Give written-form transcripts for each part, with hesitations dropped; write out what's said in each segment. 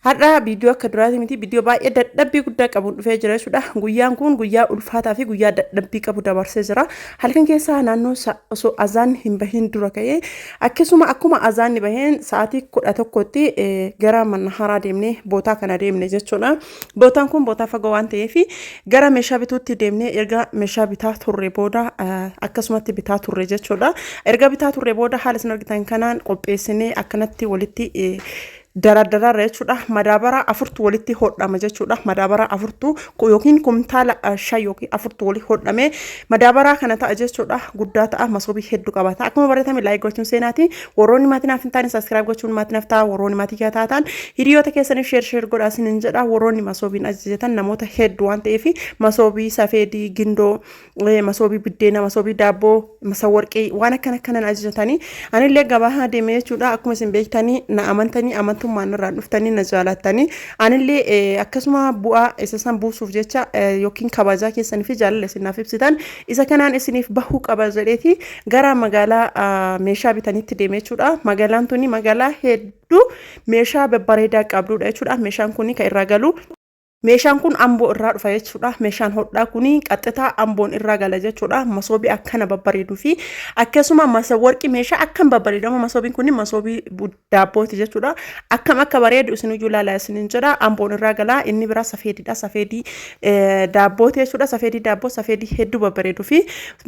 Har'a viidiyoo akka duraati miti, viidiyoo baay'ee dadhabbii guddaa qabuun dhufee jira jechuudha. Guyyaan kun guyyaa ulfaataa fi guyyaa dadhabbii qabu dabarsee jira. Halkan keessaa naannoo osoo azaanni hin bahin dura ka'ee, akkasuma akkuma azaanni baheen sa'aatii 11tti gara mana haraa deemnee bootaa kana deemne jechuudha. Bootaan kun bootaa fagoo waan ta'eef gara meeshaa bituutti deemnee, erga meeshaa bitaa turre booda akkasumatti bitaa turre jechuudha. Erga bitaa turre booda haala isin argitan kanaan qopheessinee akkanatti walitti daraddaraarra jechuudha. Madaabara afurtu walitti hodhama jechuudha. Madaabara afurtu yookiin kumtaala 5 yookiin afurtu walitti hodhame madaabaraa kana ta'a jechuudha. Guddaa ta'a, masoobii hedduu qabata. Akkuma baratame like gochuun seenaati. Warroonni maatii naaf hin taane subscribe gochuun maatii naaf ta'a. Warroonni maatii kee taatan hiriyoota keessaniif share share godhaa isiniin jedha. Warroonni masoobiin ajajatan namoota hedduu waan ta'eef masoobii, safeedii, gindoo, masoobii biddeena, masoobii daabboo, masawarqii waan akkana akkanan ajajatanii, anillee gabaa deemee jechuudha. Akkuma isin beektanii na amantanii, amantummaan irraan dhuftanii na jaalattanii, anillee akkasuma bu'aa isa san buusuuf jecha yookiin kabajaa keessanii fi jaalala isin naaf ibsitan isa kanaan isiniif bahuu qaba jedheeti gara magaalaa meeshaa bitanitti deemee jechuudha. Magaalaan tuni magaalaa hedduu meeshaa babbareedaa qabdudha jechuudha. Meeshaan kun kan irraa galu, meeshaan kun Amboo irraa dhufa jechuudha. Meeshaan hodhaa kun qaxxitaa Amboon irraa gala jechuudha. Masoobii akkana babbareeduu fi akkasuma warqii meeshaa akkam babbareedu. Amma masoobiin kun masoobii daabbooti jechuudha. Akkam akka bareedu isin iyyuu ilaalaa isiniin jedha. Amboon irraa gala. Inni biraa safeediidha. Safeedii daabbooti jechuudha. Safeedii daabboo, safeedii hedduu babbareeduu fi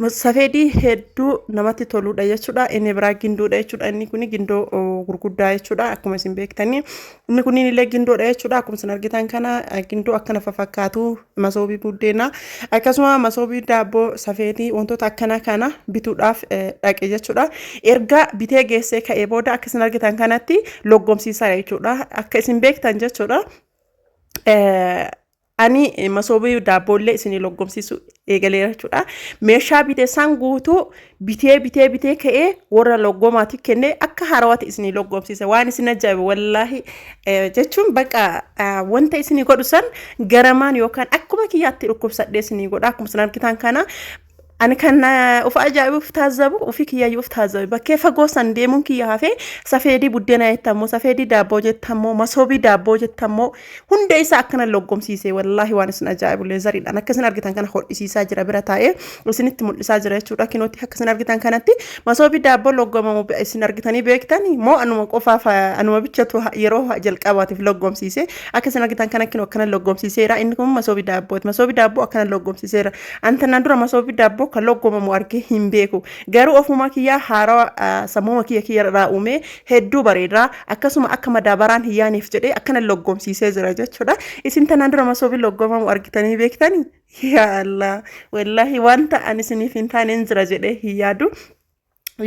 safeedii hedduu namatti toludha jechuudha. Inni biraa gindoodha jechuudha. Inni kun gindoo gurguddaa jechuudha. Akkuma isin beektanii. Inni kunniin illee gindoodha jechuudha. Akkuma isin argitan kana gindoo akkana fafakkaatu, masoobii buddeenaa, akkasuma masoobii daabboo, safeetii, wantoota akkana kana bituudhaaf dhaqe jechuudha. Erga bitee geessee ka'ee booda akka isin argitan kanatti loggomsiisaa jechuudha. Akka isin beektan jechuudha. Ani masoobii daabboollee isinii loggomsiisu eegaleera jechuudha. Meeshaa bite san guutuu bitee bitee bitee ka'ee warra loggomaatiif kennee akka haarawatti isinii loggomsiise. Waan isin ajaa'ibu wallaahi jechuun bakka wanta isinii godhu san garamaan yookaan akkuma kiyyaatti dhukkubsadhee isinii godha. Akkuma isin argitan kana ani kan of ajaa'ibuuf taazzabu, ofii kiyyayyuu of taazzabe. Bakkee fagoo san deemuun kiyya hafee, safeedii buddeenaa jettammoo, safeedii daabboo jettammoo, masoobii daabboo jettammoo, hunda isaa akkana loggomsiise. Wallaahi waan isin ajaa'ibu leezariidhaan akka isin argitan kana hodhisiisaa jira, bira taa'ee isinitti mul'isaa jira jechuudha. Kinootti akka isin argitan kanatti masoobii daabboo loggomamu isin argitanii beektan moo anuma qofaaf, anuma bichatu yeroo jalqabaatiif loggomsiise? Akka isin argitan kana kinoo akkana loggomsiiseera. Inni kun masoobii daabbooti. Masoobii daabboo akkana loggomsiiseera. Antanaan dura masoobii daabboo kan loggomamu argee hin beeku. Garuu ofuma kiyyaa haarawa sammuma kiyya kiyya irraa uumee hedduu bareedaa, akkasuma akka madaabaraan hin yaaneef jedhee akkana loggomsiisee jira jechuudha. Isin tanaan dura masoobii loggomamu argitanii beektanii? Yaa Allah, wallaahi wanta ani isiniif hin taane hin jira jedhee hin yaadu.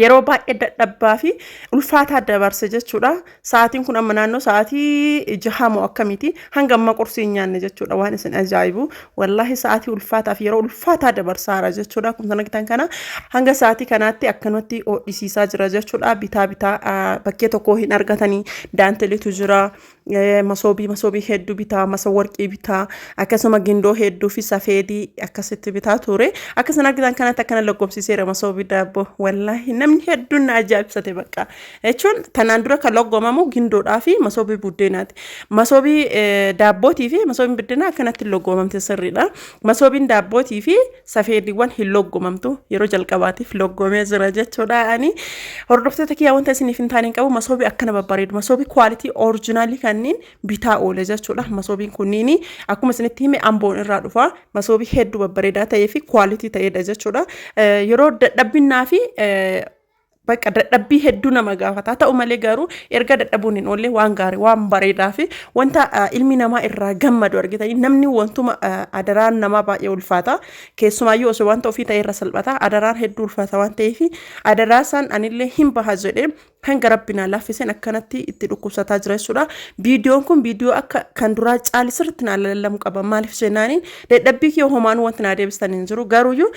Yeroo baay'ee dadhabbaa fi ulfaataa dabarse jechuudha. Sa'aatiin kun amma naannoo sa'aatii 6 moo akkamiiti, hanga amma qursii hin nyaanne jechuudha. Waan isin ajaa'ibu wallaahi sa'aatii ulfaataa fi yeroo ulfaataa dabarsaara jechuudha. Akkuma argitan kana hanga sa'aatii kanaatti akkanumatti hodhisiisaa jira jechuudha. Bitaa bitaa bakkee tokko hin argatanii, daantelitu jira. Masoobii hedduu bitaa, masa warqii bitaa, akkasuma gindoo hedduu fi safeedii akkasitti bitaa ture. Akkasuma argitan kanatti akkana loggomsiiseera masoobii daabboo. Wallaahi namni hedduun na ajaa'ibsate. Bakka jechuun tanaan dura kan loggomamu gindoodhaa fi masoobii buddeenaati. Masoobii daabbootii fi masoobiin buddeenaa akkanatti loggomamte sirriidha. Masoobiin daabbootii fi safeediiwwan hin loggomamtu, yeroo jalqabaatiif loggomee jira jechuudha. Ani hordoftoota kiyyaa wanta isiniif hin taane hin qabu. Masoobii akkana babbareedu, masoobii quality original kanneen bitaa oole jechuudha. Masoobiin kunniin akkuma isinitti hime Amboon irraa dhufa. Masoobii hedduu babbareedaa ta'ee fi quality ta'edha jechuudha. Yeroo dadhabinnaa fi bakka dadhabbii hedduu nama gaafata. Ta'u malee garuu erga dadhabuun hin oolle waan gaarii, waan bareedaa fi wanta ilmi namaa irraa gammadu argitanii. Namni wantuma adaraan namaa baay'ee ulfaata. Keessumaayyuu osoo wanta ofii ta'e irra salphata. Adaraan hedduu ulfaata waan ta'eef adaraa isaan anillee hin baha jedhee hanga rabbi naa laaffiseen akkanatti itti dhukkubsataa jira jechuudha. Viidiyoon kun viidiyoo akka kan duraa caali sirriitti naa lalallamu qaba. Maaliif jennaaniin dadhabbii kiyya homaanuu wanti naa deebistan hin jiru. Garuuyyuu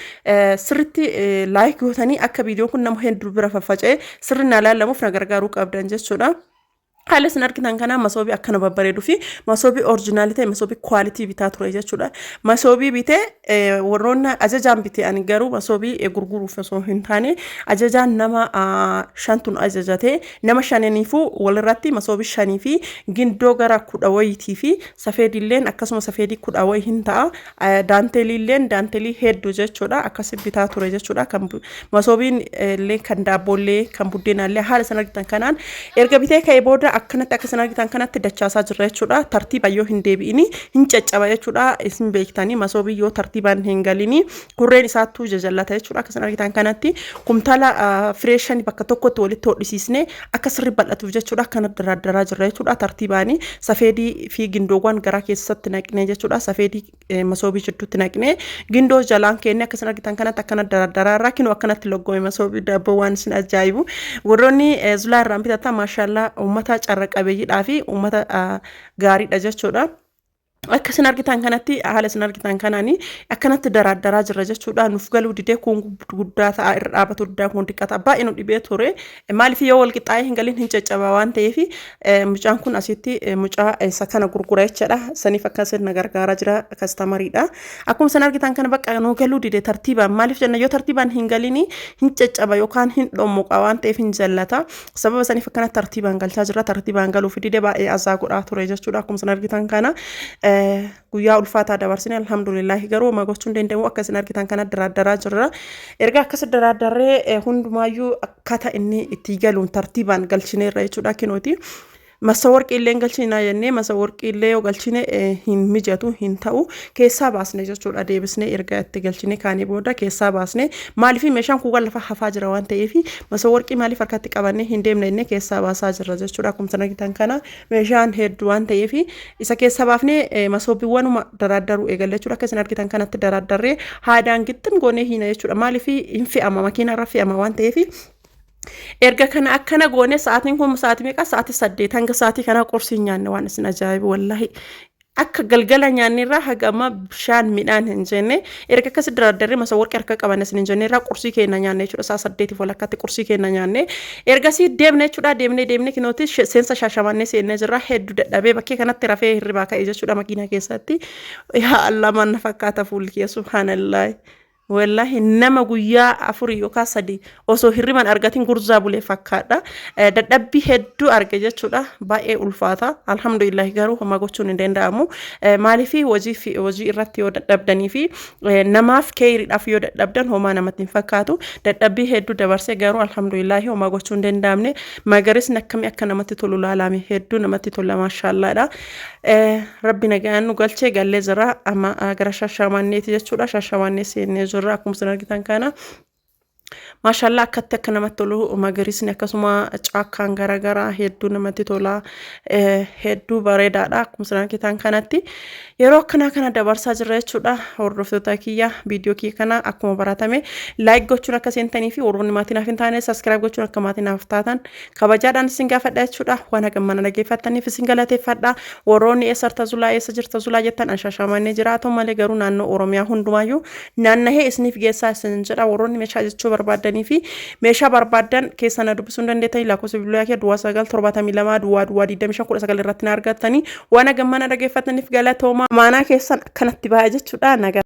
sirriitti like gootanii akka viidiyoon kun nama hedduu bira faffaca'ee sirri naa laallamuuf na gargaaruu qabdan jechuudha. Haala isin argitan kana masoobii akkana babbareeduu fi masoobii original ta'e, masoobii quality bitaa ture jechuudha. Masoobii bitee warroonni ajajaan bitee, ani garuu masoobii gurguruuf osoo hin taane ajajaan nama shantu ajajatee, nama shananiifuu walirratti masoobii shanii fi gindoo gara 10 wayiitii fi safeediilleen akkasuma safeedii 10 wayii hin ta'a. Daanteeliilleen daanteelii hedduu jechuudha. Akkasi bitaa ture jechuudha. Kan masoobiin illee, kan daabboollee, kan buddeenaallee haala isin argitan kanaan erga bitee ka'ee booda akkanatti akka isin argitan kanatti dachaasaa jirra jechuudha. Tartiiba yoo hin deebi'ini hin caccaba jechuudha. Isin beektanii, masoobii yoo tartiibaan hin galini kurreen isaattuu jajallata jechuudha. Akka isin argitan kanatti kumtaala firee shani bakka tokkotti walitti hodhisiisnee akka sirri bal'atuuf jechuudha. Akkana daraaddaraa jirra jechuudha. Tartiibaanii safeedii fi gindoowwan garaa keessatti naqnee jechuudha. Safeedii masoobii jidduutti naqnee, gindoo jalaan kennee, akka isin argitan kanatti akkana daraaddaraa irraa kinoo akkanatti loggome masoobii daabboo. Waan isin ajaa'ibu, warroonni Zulaa irraan bitatan maashaallaa, uummata carra qabeeyyiidhaa fi uummata gaariidha jechuudha. Akka isin argitan kanatti, haala isin argitan kanaani akkanatti daraaddaraa jirra jechuudha. Nuuf galuu didee, kun guddaa ta'a, irra dhaabatu diddaa, kun xiqqaa ta'a, baay'ee nu dhibee ture. Maaliif yoo wal qixxaa'ee hin galin hin caccaba waan ta'eef, mucaan kun asitti mucaa isa kana gurgura jechaadha. Saniif akkasin na gargaaraa jira, customeriidha. Akkuma isin argitan kana bakka nuu galuu dide tartiibaan. Maaliif jenna, yoo tartiibaan hin galini hin caccaba yookaan hin dhommuqa waan ta'eef, hin jallata. Sababa saniif akkana tartiibaan galchaa jira. Tartiibaan galuuf dide, baay'ee azaa godhaa ture jechuudha. Akkuma isin argitan kana guyyaa ulfaataa dabarsine, alhamdulillahi, garuu homaa gochuu hin danda'u. Akka isin argitan kana daraaddaraa jirra. Erga akkas daraaddarree hundumaayyuu akkaataa inni itti galuun tartiibaan galchineerra jechuudha kinooti. Masa warqii illee galchinaa jennee, masa warqii illee yoo galchine hin mijatu, hin ta'u, keessaa baasne jechuudha. Deebisnee erga itti galchine kaanii booda keessaa baasne. Maaliif meeshaan kuuwwan lafa hafaa jira waan ta'eef, masa warqii maaliif harkatti qabannee hin deemne jennee keessaa baasaa jirra jechuudha. Akkuma isin argitan kana meeshaan hedduu waan ta'eef, isa keessaa baafnee masoobiiwwanuma daraaddaruu eegalle jechuudha. Akka isin argitan kanatti daraaddarree haadaan gixxim goonee hiina jechuudha. Maaliif hin fe'ama, makiinarra fe'ama waan ta'eef. Erga kana akkana goone, sa'aatiin kun sa'aatii meeqa? Sa'aatii 8. Hanga sa'aatii kanaa qursii hin nyaanne. Waan isin ajaa'ibu, wallaahi. Akka galgala nyaanni irraa haga amma bishaan midhaan hin jenne. Erga akkasi daraaddarree masa warqee harka qaban isin hin jenne irraa qursii keenya nyaanne jechuudha. Sa'a 8 walakkaatti qursii keenya nyaanne. Ergasii deemne jechuudha. Deemnee deemnee kinooti seensa Shaashamannee seennee jirra. Hedduu dadhabee bakkee kanatti rafee hirribaa ka'e jechuudha makiinaa keessatti. Yaa Allah, maal na fakkaata fuulli kiyya, subhaanallah. Wallaahi nama guyyaa afurii yookaan sadi osoo hirriban argatin gurzaa bulee fakkaadha. Dadhabbii hedduu arge jechuudha. Baay'ee ulfaata. Alhamdulillahi, garuu homaa gochuun hin danda'amu. Maaliif hojii hojii irratti yoo dadhabdanii fi namaaf keeyriidhaaf yoo dadhabdan homaa namatti hin fakkaatu. Dadhabbii hedduu dabarsee garuu alhamdulillahi, homaa gochuu hin danda'amne. Magariisni akkamii akka namatti tolu laalame, hedduu namatti tola, maashaallaadha. Rabbi nagaan nu galchee, gallee jira. Amma gara Shaashamanneeti jechuudha. Shaashamannee seennee jirra akkuma isin argitan kana. Maashaallah, akkatti akka namatti tolu magariisni, akkasuma caakkaan garaagaraa hedduu namatti tola, hedduu bareedaadha. Akkuma isin argitan kanatti yeroo akkanaa kana dabarsaa jirra jechuudha. Hordoftoota kiyya, viidiyoo kiyya kana akkuma baratame like gochuun akka seentanii fi warroonni maatii naaf hin taane subscribe gochuun akka maatii naaf taatan kabajaadhaan isin gaafadha jechuudha. Waan hagam mana dhaggeeffattaniif isin galateeffadha. Warroonni eessa jirta Zulaa, eessa jirta Zulaa jettan, an Shaashamannee jiraatu malee garuu naannoo Oromiyaa hundumaayyuu naannahee isiniif geessaa isin jedha. Warroonni meeshaa jechuu barbaaddanii fi meeshaa barbaaddan keessa na dubbisuu hin dandeettanii, lakkoofsa bilbilaa kee 0972 00 25 19 irratti na argattanii. Waan hagam mana dhaggeeffattaniif galatooma. Maanaa keessan akkanatti ba'a jechuudha. Nagaa.